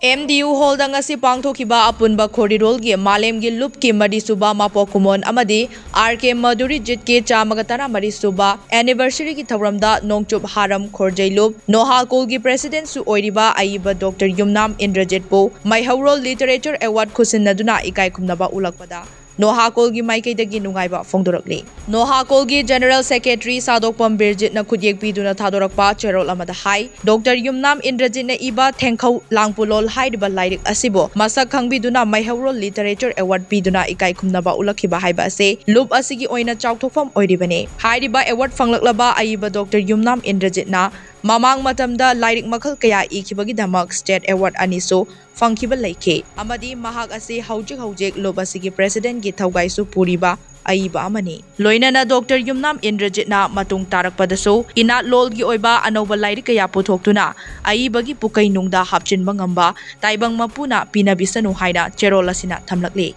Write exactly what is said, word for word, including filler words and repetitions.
M D U ꯍꯣꯜꯗ ꯉꯁꯤ ꯄꯥꯡꯊꯣꯛꯈꯤꯕ ꯑꯄꯨꯟꯕ ꯈꯣꯔꯤꯔꯣꯜꯒꯤ ꯃꯥꯂꯦꯝꯒꯤ ꯂꯨꯞꯀꯤ ꯃꯔꯤꯁꯨꯕ ꯃꯄꯣꯛ ꯀꯨꯝꯑꯣꯟ ꯑꯃꯗꯤ ꯑꯥꯔ ꯀꯦ ꯃꯗꯨꯔꯤꯖꯤꯠꯀꯤ ꯆꯥꯝꯃꯒ ꯇꯔꯥꯃꯔꯤ ꯁꯨꯕ ꯑꯦꯅꯤꯚꯔꯁꯔꯤꯒꯤ ꯊꯧꯔꯝꯗ ꯅꯣꯡꯆꯨꯞ ꯍꯥꯔꯝ ꯈꯣꯔꯖꯩ ꯂꯨꯞ ꯅꯣꯍꯥꯀꯣꯜꯒꯤ ꯄ꯭ꯔꯦꯁꯤꯗꯦꯟꯠꯁꯨ ꯑꯣꯏꯔꯤꯕ ꯑꯏꯕ ꯗꯣꯛꯇꯔ ꯌꯨꯝꯅꯥꯝ ꯏꯟꯗ꯭ꯔꯖꯤꯠꯄꯨ ꯃꯩꯍꯧꯔꯣꯜ ꯂꯤꯇꯔꯦꯆꯔ ꯑꯦꯋꯥꯔꯗ ꯈꯨꯠꯁꯤꯟꯅꯗꯨꯅ ꯏꯀꯥꯏ ꯈꯨꯝꯅꯕ ꯎꯠꯂꯛꯄꯗ ꯅꯣꯍꯥꯀꯣꯜꯒꯤ ꯃꯥꯏꯀꯩꯗꯒꯤ ꯅꯨꯡꯉꯥꯏꯕ ꯐꯣꯡꯗꯣꯔꯛꯂꯤ꯫ ꯅꯣꯍꯥꯀꯣꯜꯒꯤ ꯖꯦꯅꯔꯦꯜ ꯁꯦꯀ꯭ꯔꯦꯇꯔꯤ ꯁꯥꯗꯣꯛꯄꯝ ꯕꯤꯔꯖꯤꯠꯅ ꯈꯨꯠꯌꯦꯛ ꯄꯤꯗꯨꯅ ꯊꯥꯗꯣꯔꯛꯄ ꯆꯦꯔꯣꯜ ꯑꯃꯗ ꯍꯥꯏ, ꯗꯣꯛꯇꯔ ꯌꯨꯝꯅꯥꯝ ꯏꯟꯗ꯭ꯔꯖꯤꯠꯅ ꯏꯕ ꯊꯦꯡꯈꯧ ꯂꯥꯡꯄꯨꯂꯣꯜ ꯍꯥꯏꯔꯤꯕ ꯂꯥꯏꯔꯤꯛ ꯑꯁꯤꯕꯨ ꯃꯁꯛ ꯈꯪꯕꯤꯗꯨꯅ ꯃꯩꯍꯧꯔꯣꯜ ꯂꯤꯇꯔꯦꯆꯔ ꯑꯦꯋꯥꯔꯗ ꯄꯤꯗꯨꯅ ꯏꯀꯥꯏ ꯈꯨꯝꯅꯕ ꯎꯠꯂꯛꯈꯤꯕ ꯍꯥꯏꯕ ꯑꯁꯤ ꯂꯨꯞ ꯑꯁꯤꯒꯤ ꯑꯣꯏꯅ ꯆꯥꯎꯊꯣꯛꯐꯝ ꯑꯣꯏꯔꯤꯕꯅꯤ꯫ ꯍꯥꯏꯔꯤꯕ ꯑꯦꯋꯥꯔꯗ ꯐꯪꯂꯛꯂꯕ ꯑꯏꯕ ꯗꯣꯛꯇꯔ ꯌꯨꯝꯅꯥꯝ ꯏꯟꯗ꯭ꯔꯖꯤꯠꯅ ꯃꯃꯥꯡ ꯃꯇꯝꯗ ꯂꯥꯏꯔꯤꯛ ꯃꯈꯜ ꯀꯌꯥ ꯏꯈꯤꯕꯒꯤꯗꯃꯛ ꯁ꯭ꯇꯦꯠ ꯑꯦꯋꯥꯔꯗ ꯑꯅꯤꯁꯨ ꯐꯪꯈꯤꯕ ꯂꯩꯈꯤ ꯑꯃꯗꯤ ꯃꯍꯥꯛ ꯑꯁꯤ ꯍꯧꯖꯤꯛ ꯍꯧꯖꯤꯛ ꯂꯨꯞ ꯑꯁꯤꯒꯤ ꯄ꯭ꯔꯦꯁꯤꯗꯦꯟꯠꯀꯤ ꯊꯧꯒꯥꯏꯁꯨ ꯄꯨꯔꯤꯕ ꯑꯏꯕ ꯑꯃꯅꯤ꯫ ꯂꯣꯏꯅꯅ ꯗꯣꯛꯇꯔ ꯌꯨꯝꯅꯥꯝ ꯏꯟꯗ꯭ꯔꯖꯤꯠꯅ ꯃꯇꯨꯡ ꯇꯥꯔꯛꯄꯗꯁꯨ ꯏꯅꯥꯠꯂꯣꯜꯒꯤ ꯑꯣꯏꯕ ꯑꯅꯧꯕ ꯂꯥꯏꯔꯤꯛ ꯀꯌꯥ ꯄꯨꯊꯣꯛꯇꯨꯅ ꯑꯏꯕꯒꯤ ꯄꯨꯀꯩ ꯅꯨꯡꯗ ꯍꯥꯞꯆꯤꯟꯕ ꯉꯝꯕ ꯇꯥꯏꯕꯪ ꯃꯄꯨꯅ ꯄꯤꯅꯕꯤꯁꯅꯨ ꯍꯥꯏꯅ ꯆꯦꯔꯣꯜ ꯑꯁꯤꯅ ꯊꯝꯂꯛꯂꯤ꯫